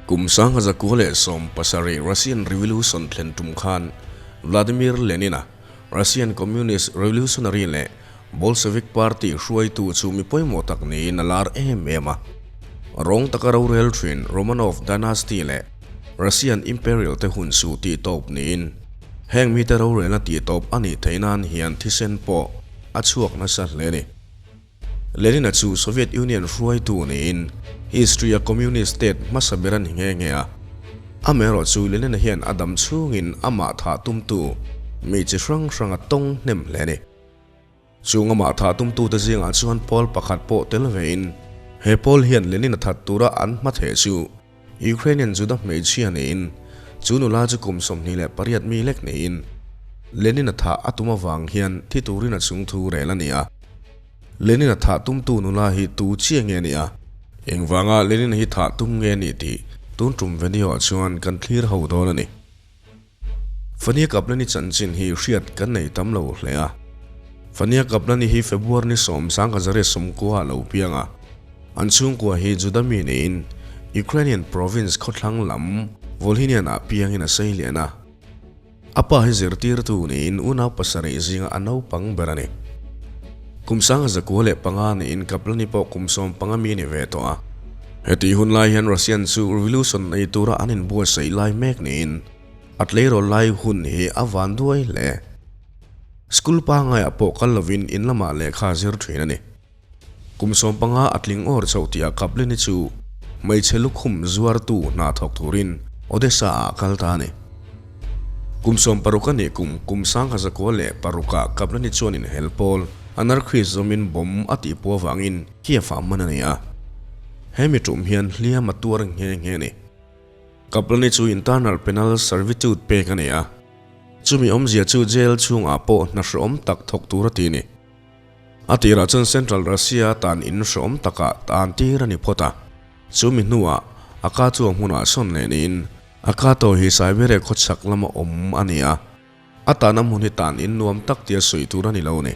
Kum 1917 Russian Revolution thlen tum khan Vladimir Lenin-a, Russian Communist Revolutionary leh Bolshevik Party hruaitu chu mi pawimawh tak niin a lar em em a. Rawng taka rorel thin Romanov Dynasty leh Russian Imperial te hun chu tihtawp niin heng mite rorelna tihtawp a nih theih nan hian thisen pawh a chhuak nasa hle a ni. Lenin-a chu Soviet Union hruaitu niin history-a communist state hmasa ber a ni nghe nghe a. Amaherawh chu Lenin-a hian a dam chhungin amah thah tumtu mi chi hrang hrang a tawng hnem hle a ni. Chung amah thah tumtute zingah chuan pawl pakhat pawh tel vein he pawl hian Lenin-a that tura an hma theh chu Ukrainian Juda hmeichhia niin chu nula chu kum 28 mi lek niin Lenin-a thah a tum avang hian thi turin a chungthu rel a ni a. Lenin-a thah tumtu nula hi tu chiah nge a nih a? Engvanga Lenin-a hi thah tum nge a nih tih tun tum video-ah chuan kan thlir ho dawn a ni. Fania Kaplani chanchin hi hriat kan nei tam lo hle a. Fania Kaplani hi February ni 10,990 ah lo piang a. An chhungkua hi Juda mi niin Ukrainian province khawthlang lam Volhynian-ah piangin a sei lian a. A pa hi zirtirtu niin unau pasarih zinga a naupang ber a ni. Kum 1905 niin Kaplani pawh kum 15 mi a ni ve tawh a. Hetih hun lai hian Russian chu revolution nei tura an inbuatsaih lai mek niin a tleirawl lai hun hi a van duai hle. School pangaiah pawh kal lovin in lamah lehkha zir thin a ni. Kum 15 a tling awr chauh tihah Kaplini chu hmeichhe lukhum zuartu hna thawk turin Odessa-ah a kal ta a ni. Kum 60 a nih kum kum 1906-ah Kaplini chuan inhel pawl anarchist zawmin bomb a tihpuah avangin Kiev-ah man a ni a. Hemi tum hian hliam a tuar nghe nghe a ni. Kaplani chu internal penal servitude pek a ni a. Chumi awmzia chu jail chhungah pawh hna hrehawm tak thawk tur a ti a ni. A tirah chuan Central Russia tan in hrehawm takah tan tir a ni phawt a. Chumi hnuah a ka chu a hmunah sawn leh niin a ka tawh hi Siberia khawchhak lama awm a ni a. A tan a hmun hi tan in nuam tak tia sawi tur a ni lo a ni.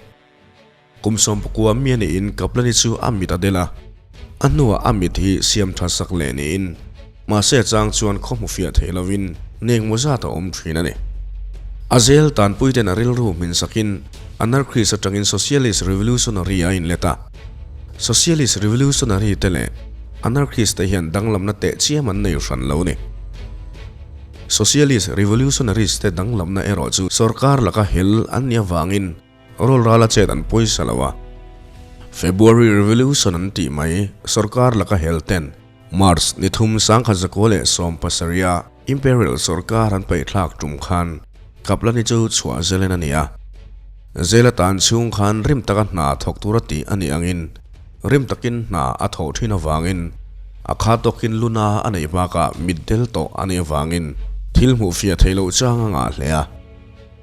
Kum 19 mi a niin Kaplani chu a mit a del a. A hnuah a mit hi siam tha sak leh niin mahse a chang chuan khaw hmu fiah thei lovin nengmaw zat a awm thin a ni. A zel tanpuiten a rilru hmin sakin anarchist atangin socialist revolutionary a inlet a. Socialist revolutionary te leh anarchist te hian danglamna teh chiam an nei hran lo a ni. Socialist revolutionaries te danglamna erawh chu sorkar laka hel an nih avangin Rawl rala chet an pawisa lo a, February Revolution an tih mai sorkar laka hel ten March ni thum 1917 a Imperial sorkar an paihthlak tum khan Kaplani chu chhuah zelen a ni a. Zel atan chhung khan rim taka hna thawk tura tih a nih angin rim takin hna a thawh thin avangin a kha tawkin luna a neih bakah mitdel tawh a nih avangin thil hmuh fiah theih loh chang a ngah hle a.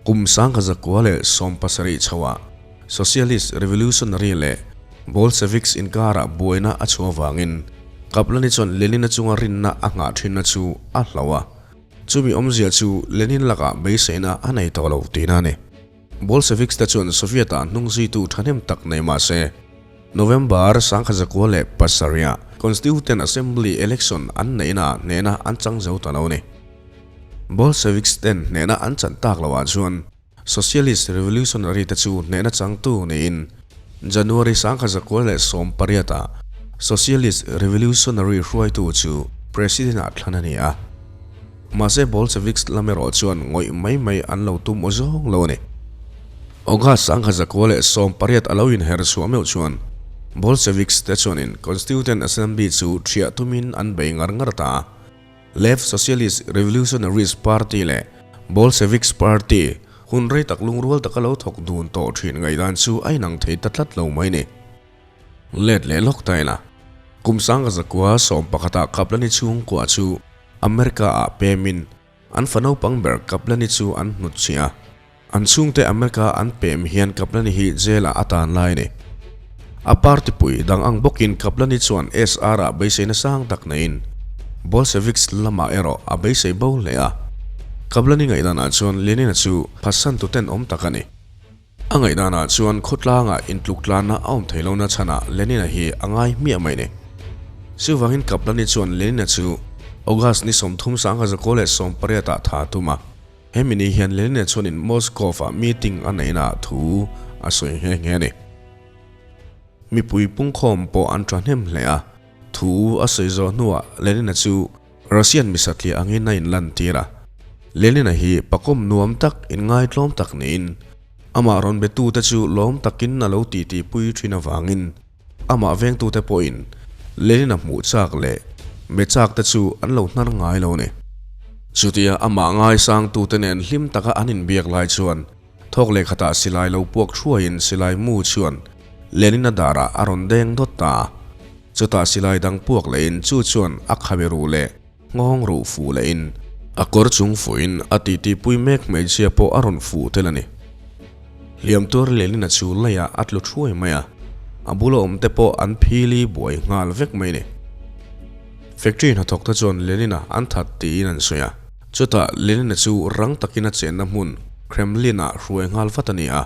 Kum 1917 chhoah Socialist Revolutionary leh Bolsheviks inkarah buaina a chhuah avangin Kaplani chuan Lenin-a chunga rinna a nghah thinna chu a hloh a. Chumi awmzia chu Lenin lakah beiseina a nei tawh lo tihna a ni. Bolsheviks te chuan Soviet-ah hnungzuitu thahnem tak nei mah se, November 1907-ah Constituent Assembly election an neihnaah hnehna an chang zo ta lo a ni. Bolsheviks ten hnehna an chan tak loah chuan Socialist Revolutionary te chu hnehna changtu niin January 1918 ah Socialist Revolutionary hruaitu chu President ah thlan a ni a. Mahse Bolsheviks lam erawh chuan ngawih mai mai an lo tum aw zawng lo a ni. August 1918 a lo inher chhuah meuh chuan Bolsheviks te chuanin Constituent Assembly chu thiah tumin an bei ngar ngar ta a. Left Socialist Revolutionaries Party leh Bolsheviks Party hun rei tak lungrual taka lo thawk dun tawh thin ngaihdan chu a inang thei ta tlat lo mai ni. Let leh lawk ta ila, kum 1911 ah Kaplani chhungkua chu America ah pemin an fa naupang ber Kaplani chu an hnutchhiah a. An chhungte America an pem hian Kaplani hi jail ah a tan lai a ni. A party pui dang ang bawkin Kaplani chuan SR ah beiseina sang tak neiin Bolsheviks lamah erawh a beisei bo hle a. Kaplani ngaihdanah chuan Lenin-a chu phatsan tu tenawm tak a ni. A ngaihdanah chuan khawtlangah intluktlanna a awm thei lohna chhanah Lenin-a hi a ngai hmiah mai ni. Chuvangin Kaplani chuan Lenin-a chu. August ni 30 1918 ah tha tum a. Hemi ni hian Lenin-a chuanin Moscow-ah meeting a neihnaah thu a sawi nghe nghe a ni. Mipui pungkhawm pawh an thahnem hle a, thu a sawi zawh hnuah Lenin-a chu Russian misatliah angin a inlantir a. Lenin-a hi pakawm nuam tak, inngaitlawm tak niin amah rawn betute chu lawm takin a lo titipui thin avangin amah vengtute pawhin Lenin-a hmuh chak leh be chak te chu an lo hnar ngai lo a ni. Chutia amah ngaisangtute nen hlim taka an inbiak lai chuan Thawk leh khatah silai lo puak thuaiin silai mu chuan Lenin-a darah a rawn deng dawt ta a. Chutah silai dang puak lehin chu chuan a khabe ruh leh nghawng ruh fuh lehin a kawr chung fuhin a titipui mek hmeichhia pawh a rawn fuh tel a ni. Hliam tuar Lenin-a chu leiah a tlu thuai mai a, a bula awmte pawh an phili buai nghal vek mai a ni. Factory hnathawkte chuan Lenin-a an that tiin an sawi a. Chutah Lenin-a chu rang takin a chenna hmun Kremlin-ah hruai nghal vat a ni a.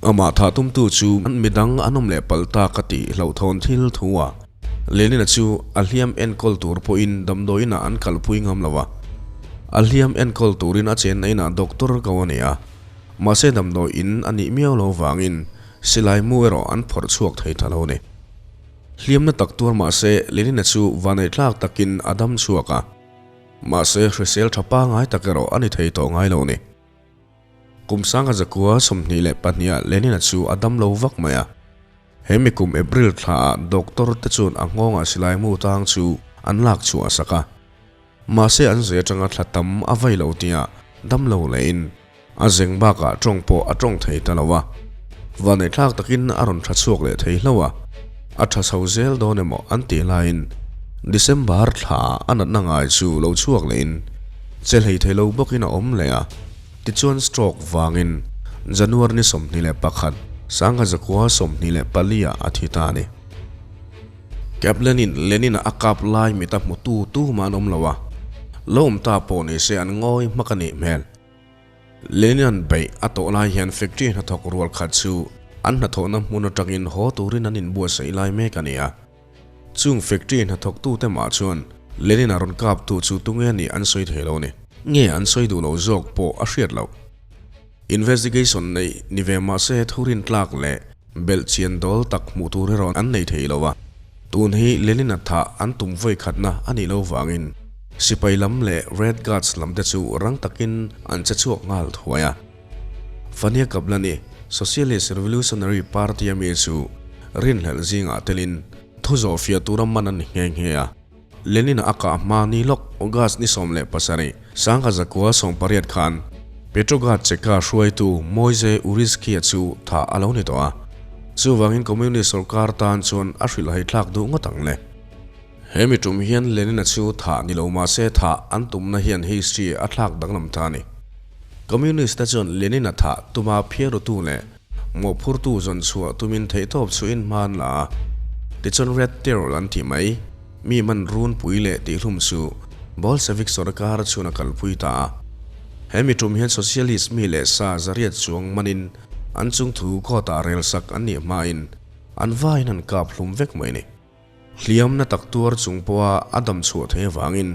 Amah thah tumtu chu midang an awm leh palh ta ka tih hlauhthawn thil thu a. Lenin-a chu a hliam enkawl tur pawhin damdawiinah an kalpui ngam lo a. A hliam enkawl turin a chenna inah doctor ko a ni a. Mahse damdawiin a nih miau lo vangin silai mu erawh an phawrh chhuak thei ta lo a ni. Hliamna tak tuar mahse Lenin-a chu vaneitlak takin a dam chhuak a. Mahse, hrisel tha pangai tak erawh a ni thei tawh ngai lo ni. Kum sanga zakua 22 ah Lenin-a chu a dam lo vak mai a. He mi kum April thlaah doctor te chuan a nghawngah silai mu tang chu an lak chhuah sak a. Mahse an zui atanga thla tam a vai lo tia dam lo lehin a zeng bakah tawng pawh a tawng thei ta lo a. Vaneihthlak takin a rawn tha chhuak leh thei hlauh a, a tha chho zel dawn emaw an tih laiin December thla a natna ngai chu lo chhuak lehin che hlei thei lo bawkin a awm leh a, tichuan stroke vangin January ni 21, 1924 ah a thi ta a ni. Kaplan-in Lenin-a a kap lai mit a hmu tu tu mah an awm lo a, lo awm ta pawh ni se an ngawi hmak a nih hmel. Lenin-a'n beih a tawh lai hian factory hnathawk rual khat chu an hnathawhna hmun atangin haw turin an inbuatsaih lai mek a ni a. Chung factory hnathawktute mah chuan Lenin-a rawn kaptu chu tunge nih an sawi thei lo a ni. Nge an sawi duh lo zawk pawh a hriat loh. Investigation neih ni ve mahse thurin tlak leh belh chian dawl tak hmuh tur erawh an nei thei lo a. Tun hi Lenin-a thah an tum vawi khatna a nih lo vangin sipai lam leh Red Guards lam te chu rang takin an che chhuak nghal thuai a. Fania Kaplani, Socialist Revolutionary Party a mi chu rinhlelh zingah telin thu zawhfiah tura man a ni nghe nghe a. Lenin-a a kah hma ni lawk August ni 17, 1918 khan Petrograd Cheka hruaitu Moise Urizky-a chu thah a lo ni tawh a. Chuvangin Communist sorkar tan chuan a hrilhhaithlak duh ngawt ang le. He mi tum hian Lenin-a chu thah ni lo mahse thah an tumna hian history a thlak danglam ta a ni. Communist-te chuan Lenin-a thah tuma phiarutu leh Mawhphurtu zawn chhuah tumin theihtawp chhuahin hma an la a, tichuan Red Terror an ti mai. Mi man runpui leh tihhlum chu Bolshevik sorkar chhun a kalpui ta a. He mi tum hian Socialist mi leh sa zariat chuang manin an chungthu court-ah relsak an nih hmain an vaiin an kap hlum vek mai a ni. Hliamna tak tuar chung pawha a dam chhuah thei avangin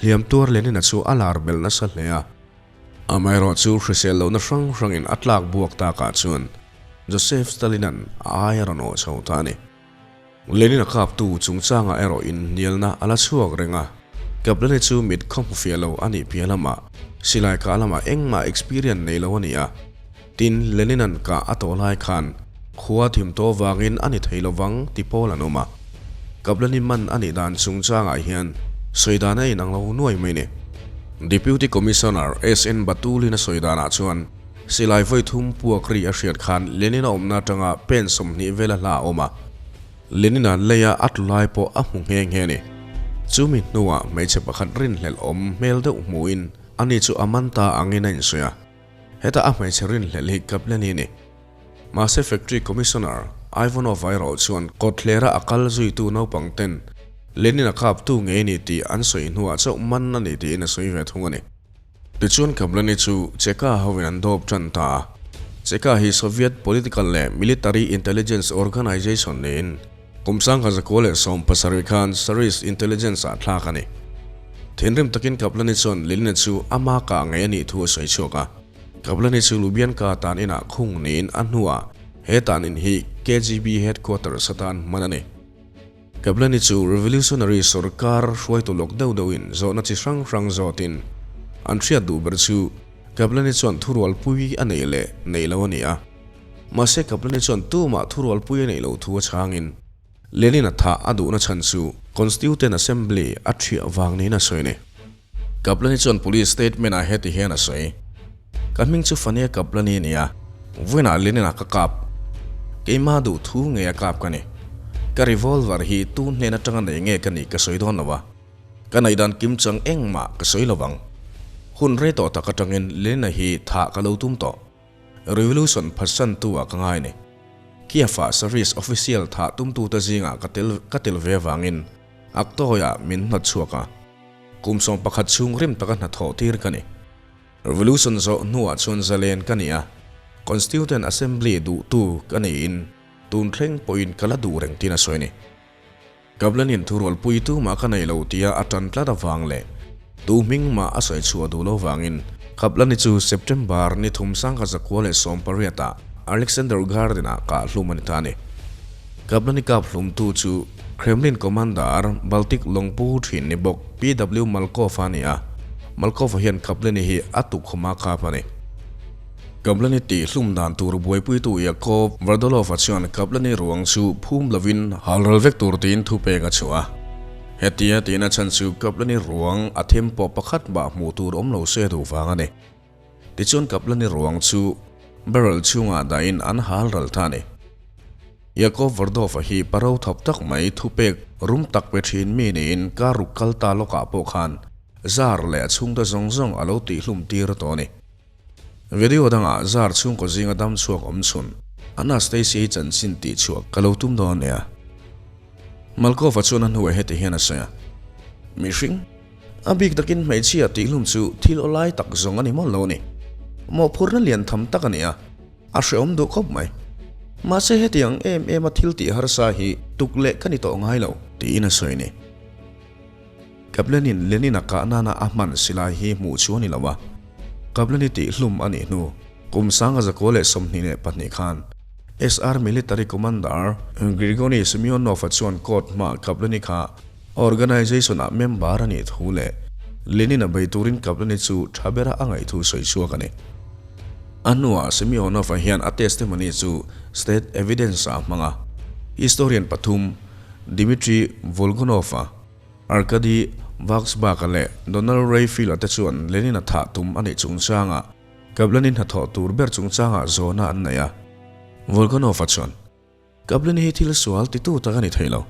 hliam tuar Lenin-a chu a lar belh nasa hle a. Amaherawh chu hrisel lohna hrang hrangin a tlak buak takah chuan Joseph Stalin-a'n a ai a rawn awh chho ta a ni. Lenin-a kaptu chungchangah erawh inhnialna a la chhuak reng a, Kaplani chu mit khaw hmu fiah lo a nih piah lamah silai kah lamah engmah experience nei lo a ni a. Tin, Lenin-a'n kah a tawh lai khan khua thim tawh vangin a ni thei lovang ti pawl an awm a. Kaplani man a nih dan chungchangah hian sawi dan a inang lo nuai mai ni. Deputy Commissioner SN Batulin a sawi danah chuan silai vawi thum puak ri a hriat khan Lenin-a awmna atanga pen 20 vela hla a awm a. Lenin-a leia a tlu lai pawh a hmu nghe nghe a ni. Chumi hnuah hmeichhe pakhat rinhlelh awm hmel deuh hmuhin ani chu a man ta angin a insawi a. Heta a hmeichhe rinhlelh hi Kaplani a ni. Mahse Factory Commissioner Ivanov-a erawh chuan kawtthlera a kal zuitu naupang ten Lenin-a kaptu ngei a ni tih an sawi hnuah chauh man a ni tiin a sawi ve thung a ni. Tichuan Kaplani chu Cheka hovin an dawp tan ta a. Cheka hi Soviet political leh military intelligence organization niin kum 1917 khan Tsarist intelligence-ah thlak a ni. Thinrim takin Kaplani chuan Lenin-a chu ama kah ngei a nih thu a sawi chhuak a. Kaplani chu Lubyanka tan inah khung niin a hnuah he tan in hi KGB headquarters atan hman a ni. Kaplani chu revolutionary sorkar hruaitu lawk deuh deuhin zawhna chi hrang hrang zawtin an hriat duh ber chu Kaplani chuan thurualpui a neih leh neih lo a ni a. Mahse Kaplani chuan tumah thurualpui a neih loh thu a chhangin Lenin-a thah a duhna chhan chu Constituent Assembly a thiah vang niin a sawi a ni. Kaplani chuan police statement-ah heti hian a sawi, Ka hming chu Fania Kaplani a ni a, vawiinah Lenin-a ka kap. Keimah duh thu ngei a kap ka ni. Ka revolver hi tu hnen atanga nei nge ka nih ka sawi dawn lo a, ka ngaihdan kimchang engmah ka sawi lo vang. Hun rei tawh tak atangin Lenin-a hi thah ka lo tum tawh. Revolution phatsantu ah ka ngai ni. Kiev-ah service official thah tumtute zingah ka tel ka tel ve avangin Aktoy-ah min hnawt chhuak a. Kum 11 chhung rim taka hnathawh tir ka ni. Revolution zawh hnuah chuan zalen ka ni a, Constituent Assembly duhtu ka niin tun thleng pawhin ka la duh reng tiin a sawi a ni. Kaplan-in thurualpui tumah ka nei lo tia a tan tlat avang leh tu hming mah a sawi chhuah duh lo vangin Kaplan-i chu September ni thum sangkhat zakua leh 18 ah Alexander Garden-ah kah hlum a ni ta a ni. Kaplan-i kap hlumtu chu Kremlin Commander Baltic lawngpu thin ni bawk PW Malkov-a a ni a, Malkov-a hian Kaplan-i hi a tukkhuma kap a ni. Kaplani tih hlum dan tur buaipuitu Yakov Vardolov-a chuan Kaplani ruang chu phum lovin halral vek tur tiin thupek a chhuah a. Hetia tihna chhan chu Kaplani ruang a them pawh pakhat mah hmuh tur awm lo se duh vang a ni. Tichuan Kaplani ruang chu barrel chhungah dahin an halral ta a ni. Yakov Vardov-a hi paro thawp tak mai thupek rum tak pe thin mi niin kar ruk kal ta lawkah pawh khan zar leh a chhungte zawng zawng a lo tihhlum tir tawh a ni. Video dangah zar chhungkaw zinga dam chhuak awm chhun Anastasia-i chanchin tih chhuak ka lo tum dawn nia. Malkova chuan a hnuah heti hian a sawi a, Mihring, a bik takin hmeichhia tihhlum chu thil awlai tak zawng a ni mawlh lo a ni. Mawhphurhna lian tham tak a ni a, a hrehawm duh khawp mai. Mahse hetiang em em a thil tih harsa hi tuk leh ka ni tawh ngai lo, tiin a sawi a ni. Kaplenin Lenin-a kah nana a hman silai hi hmuh chu a ni lo a, Kapleni tih hlum a nih hnu kum 1922 khan SR Military Commander Grigony Semyonov-a chuan court hmaah Kapleni kha organization-ah member a nih thu leh Lenin-a bei turin Kapleni chu tha bera a ngaih thu sawi chhuak a ni. A hnuah Semyonov-a hian a testimony chu state evidence-ah a hmang a, historian pathum Dmitry Volgonov-a, Arkady Vaksbak-a leh Donald Rayfield-a te chuan Lenin-a thah tum a nih chungchangah Kaplan-i hnathawh tur ber chungchangah zawhna an nei a. Volganov-a chuan, Kaplan hi thil sual titu tak a ni thei lo.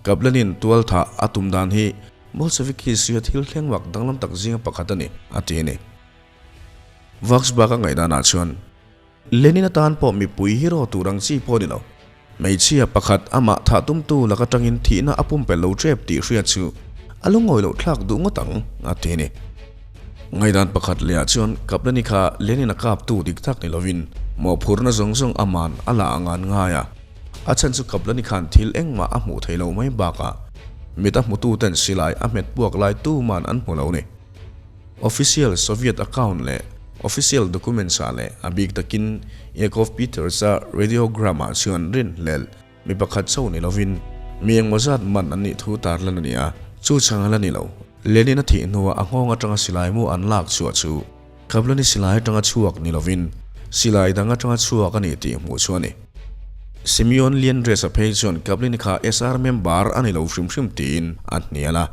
Kaplan-in tual thah a tum dan hi Bolshevik history-a thil thlengvak danglam tak zinga pakhat a ni, a ti a ni. Vaksbak-a ngaihdanah chuan, Lenin atan pawh mipui hero tur ang chi pawh a ni lo. Hmeichhia pakhat amah thah tumtu lak atangin thihna a pumpelh lo tep tih hriat chu a lungawi loh thlak duh ngawt ang, a ti a ni. Ngaihdan pakhat lehah chuan Kaplani kha Lenin a kaptu dik tak ni lovin mawhphurhna zawng zawng aman a la ang an ngai a. A chhan chu Kaplani khan thil engmah a hmuh theih loh mai bakah mit a hmututen silai a hmet puak lai tuman an hmu lo ni. Official Soviet account leh official documents-ah leh a bik takin Yakov Peters-a radiogram-ah chuan rinhlelh mi pakhat chauh ni lovin mi engmaw zat man an nih thu tarlan a ni a, chu chang a la ni lo. Lenin a thih hnuah a nghawng atanga silai mu an lak chhuah chu Kablani silai atanga chhuak ni lovin silai dang atanga chhuak a ni tih hmuh chu a ni. Simeon Liendres-a phei chuan Kablani kha SR member a ni lo hrim hrim tiin a hnial a.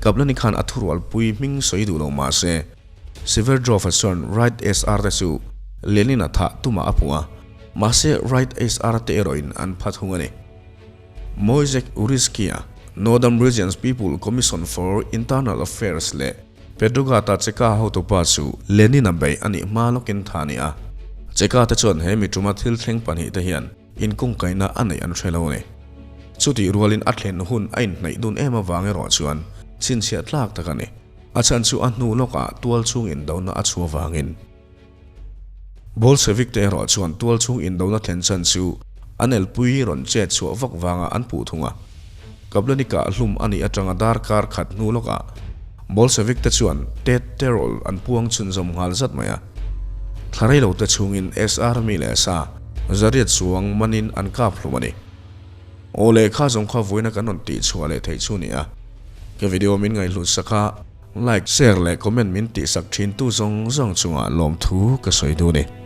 Kaplani khan a thurualpui hming sawi duh lo mah se, Sverdrov-a chuan Right SR te chu Lenin-a thah tumah a hmu a, mahse Right SR te erawhin an pha thung a ni. Moizek Urizky-a Northern Region's People Commission for Internal Affairs leh Petrograd-a Cheka hotupa chu Lenin-a beih a nih hma lawkin tha a ni a. Cheka te chuan he mi tuma thil thleng pahnih te hian Inkawngkaihna a neih an hre lo a ni. Chutih rualin a thlen hun a inhnaih dun em avang erawh chuan chhinchhiah tlak tak a ni. A chhan chu a hnu lawkah tual chhung indona a chhuah vangin. Bolshevik te erawh chuan tual chhung indona thlen chhan chu an elpui rawn chet chhuah vak vanga an puh thung a. Kaplenika hlum a nih atanga darkar khat hnu lawkah. Bolshevik te chuan Tet Terol an puang chhunzawm nghal zat mai a. Thla rei lo te chhungin SR mi leh sa zariat chuang manin an kap hlum a ni. Aw lehkha zawng kha vawiina kan rawn tih chhuah leh theih chu ni a. Ka video min ngaihhlut sak a, like, share leh comment min tihsak thin tu zawng zawng chungah lawmthu ka sawi duh a ni.